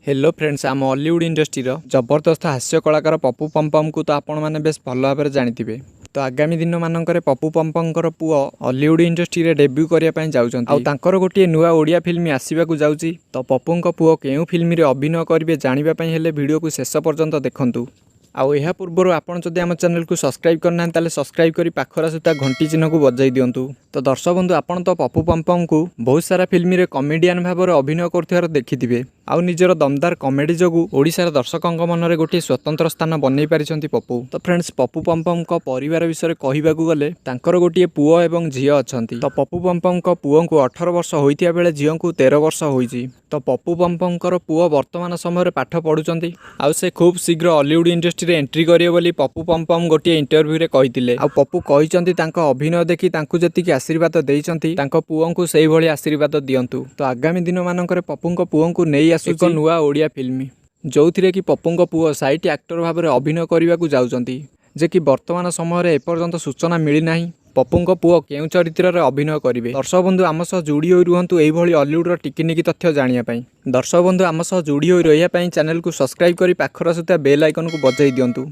Hello friends, ଆମ ଅଲିଉଡ଼ ଇଣ୍ଡଷ୍ଟ୍ରିର ଜବରଦସ୍ତ ହାସ୍ୟ କଳାକାର ପପୁ ପମ୍ପମ୍କୁ ତ ଆପଣମାନେ ବେଶ ଭଲ ଭାବରେ ଜାଣିଥିବେ। ତ ଆଗାମୀ ଦିନମାନଙ୍କରେ ପପୁ ପମ୍ପମ୍ଙ୍କର ପୁଅ ଅଲିଉଡ଼ ଇଣ୍ଡଷ୍ଟ୍ରିରେ ଡେବ୍ୟୁ କରିବା ପାଇଁ ଯାଉଛନ୍ତି ଆଉ ତାଙ୍କର ଗୋଟିଏ ନୂଆ ଓଡ଼ିଆ ଫିଲ୍ମ ଆସିବାକୁ ଯାଉଛି। ତ ପପୁଙ୍କ ପୁଅ କେଉଁ ଫିଲ୍ମରେ ଅଭିନୟ କରିବେ ଜାଣିବା ପାଇଁ ହେଲେ ଭିଡ଼ିଓକୁ ଶେଷ ପର୍ଯ୍ୟନ୍ତ ଦେଖନ୍ତୁ। ଆଉ ଏହା ପୂର୍ବରୁ ଆପଣ ଯଦି ଆମ ଚ୍ୟାନେଲକୁ ସବସ୍କ୍ରାଇବ୍ କରିନାହାନ୍ତି, ତାହେଲେ ସବସ୍କ୍ରାଇବ୍ କରି ପାଖରେ ଆସୁଥିବା ଘଣ୍ଟି ଚିହ୍ନକୁ ବଜାଇ ଦିଅନ୍ତୁ। ତ ଦର୍ଶକ ବନ୍ଧୁ, ଆପଣ ତ ପପୁ ପମ୍ପମ୍କୁ ବହୁତ ସାରା ଫିଲ୍ମରେ କମେଡ଼ିଆନ୍ ଭାବରେ ଅଭିନୟ କରୁଥିବାର ଦେଖିଥିବେ ଆଉ ନିଜର ଦମଦାର କମେଡ଼ି ଯୋଗୁଁ ଓଡ଼ିଶାର ଦର୍ଶକଙ୍କ ମନରେ ଗୋଟିଏ ସ୍ୱତନ୍ତ୍ର ସ୍ଥାନ ବନେଇ ପାରିଛନ୍ତି ପପୁ। ତ ଫ୍ରେଣ୍ଡସ୍, ପପୁ ପମ୍ପମ୍ଙ୍କ ପରିବାର ବିଷୟରେ କହିବାକୁ ଗଲେ ତାଙ୍କର ଗୋଟିଏ ପୁଅ ଏବଂ ଝିଅ ଅଛନ୍ତି। ତ ପପୁ ପମ୍ପମ୍ଙ୍କ ପୁଅଙ୍କୁ 18 ବର୍ଷ ହୋଇଥିବା ବେଳେ ଝିଅଙ୍କୁ 13 ବର୍ଷ ହୋଇଛି। ତ ପପୁ ପମ୍ପମ୍ଙ୍କର ପୁଅ ବର୍ତ୍ତମାନ ସମୟରେ ପାଠ ପଢ଼ୁଛନ୍ତି ଆଉ ସେ ଖୁବ୍ ଶୀଘ୍ର ଅଲିଉଡ଼ ଇଣ୍ଡଷ୍ଟ୍ରିରେ ଏଣ୍ଟ୍ରି କରିବେ ବୋଲି ପପୁ ପମ୍ପମ୍ ଗୋଟିଏ ଇଣ୍ଟରଭ୍ୟୁରେ କହିଥିଲେ। ଆଉ ପପୁ କହିଛନ୍ତି, ତାଙ୍କ ଅଭିନୟ ଦେଖି ତାଙ୍କୁ ଯେତିକି ଆଶୀର୍ବାଦ ଦେଇଛନ୍ତି, ତାଙ୍କ ପୁଅଙ୍କୁ ସେଇଭଳି ଆଶୀର୍ବାଦ ଦିଅନ୍ତୁ। ତ ଆଗାମୀ ଦିନମାନଙ୍କରେ ପପୁଙ୍କ ପୁଅଙ୍କୁ ନେଇ ଆସୁଛି ଏକ ନୂଆ ଓଡ଼ିଆ ଫିଲ୍ମ, ଯେଉଁଥିରେ କି ପପୁଙ୍କ ପୁଅ ସାଇଟ୍ ଆକ୍ଟର ଭାବରେ ଅଭିନୟ କରିବାକୁ ଯାଉଛନ୍ତି, ଯେ କି ବର୍ତ୍ତମାନ ସମୟରେ ଏପର୍ଯ୍ୟନ୍ତ ସୂଚନା ମିଳିନାହିଁ ପପୁଙ୍କ ପୁଅ କେଉଁ ଚରିତ୍ରରେ ଅଭିନୟ କରିବେ। ଦର୍ଶକ ବନ୍ଧୁ, ଆମ ସହ ଯୋଡ଼ି ହୋଇ ରୁହନ୍ତୁ ଏଇଭଳି ଅଲିଉଡ଼ର ଟିକିନିକି ତଥ୍ୟ ଜାଣିବା ପାଇଁ। ଦର୍ଶକ ବନ୍ଧୁ, ଆମ ସହ ଯୋଡ଼ି ହୋଇ ରହିବା ପାଇଁ ଚ୍ୟାନେଲକୁ ସବସ୍କ୍ରାଇବ୍ କରି ପାଖରେ ଆସୁଥିବା ବେଲ୍ ଆଇକନ୍କୁ ବଜାଇ ଦିଅନ୍ତୁ।